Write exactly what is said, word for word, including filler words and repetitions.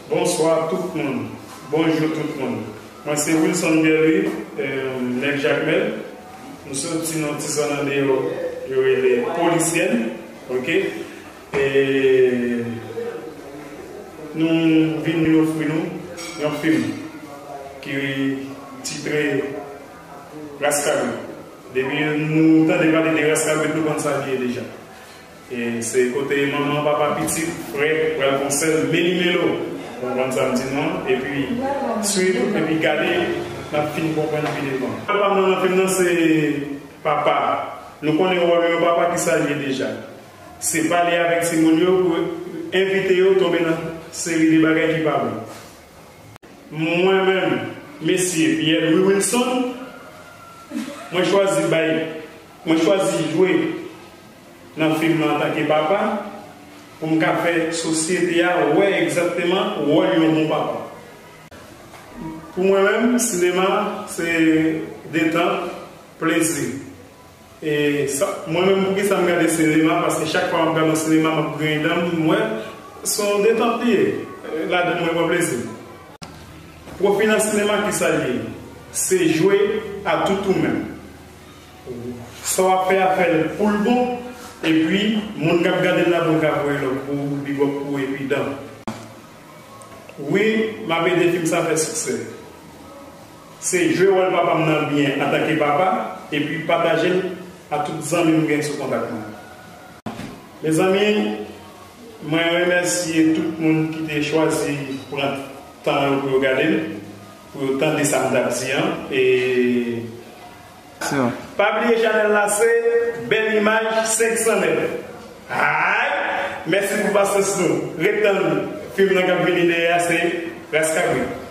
Bonswa tout moun. Bonjou tout moun. Mwen se Wilson Pierre Louis, euh, nèg Jakmèl. Nou soti nan ti zòn andeyò yo rele Polisyèn, oke? E nou vin ofri nou yon fim ki titre Ras Kabrit. Depi nou tande pale de Ras Kabrit, nou konn sa li ye deja. E se kote manman, papa, pitit, frè pral fè yon sèl meli melo. Ou konprann sa m di nou an? Epi swiv, epi gade, n ap fin konprann pi devan. Papa m nan fim nan se papa. Nou konnen wòl yon papa ki sa l ye deja. Se pale avèk timoun yo pou envite yo tonbe nan seri de bagay ki pa bon. Mwen menm, mesye Pierre Louis Wilson, mwen chwazi bay, mwen chwazi jwe nan fim nan antanke papa, pou m ka fè sosyete a wè egzakteman wòl yon bon papa. Pou mwen menm, sinema se detant, plezi. E sa, mwen menm, poukisa m gade sinema? Paske chak fwa m ap gade yon sinema, m ap griyen dan m, m wè se yon detant li ye. Ladan mwen pran plezi. Pwofi nan sinema, ki sa l ye? Se jwe a tout ou menm. Sa w ap fè a, fè l pou l bon, epi moun k ap gade l la, bon, ka voye lòt pou ou, big up pou ou, epi dan. Wi, m ap ede fim sa fè siksè. Se jwe wòl papa m nan byen antanke papa, epi pataje l a tout zanmi m gen sou kontak mwen. Mezanmi, mwen remèsye tout moun ki te chwazi pran tan yo pou yo gade m, pou yo tande sa m t ap di an. E pa bliye chanèl la se Bèl Imaj senk san nèf. Ay! Mèsi pou pasyans nou. Ret tann fim nan k ap vini dèyè a, se Ras Kabrit.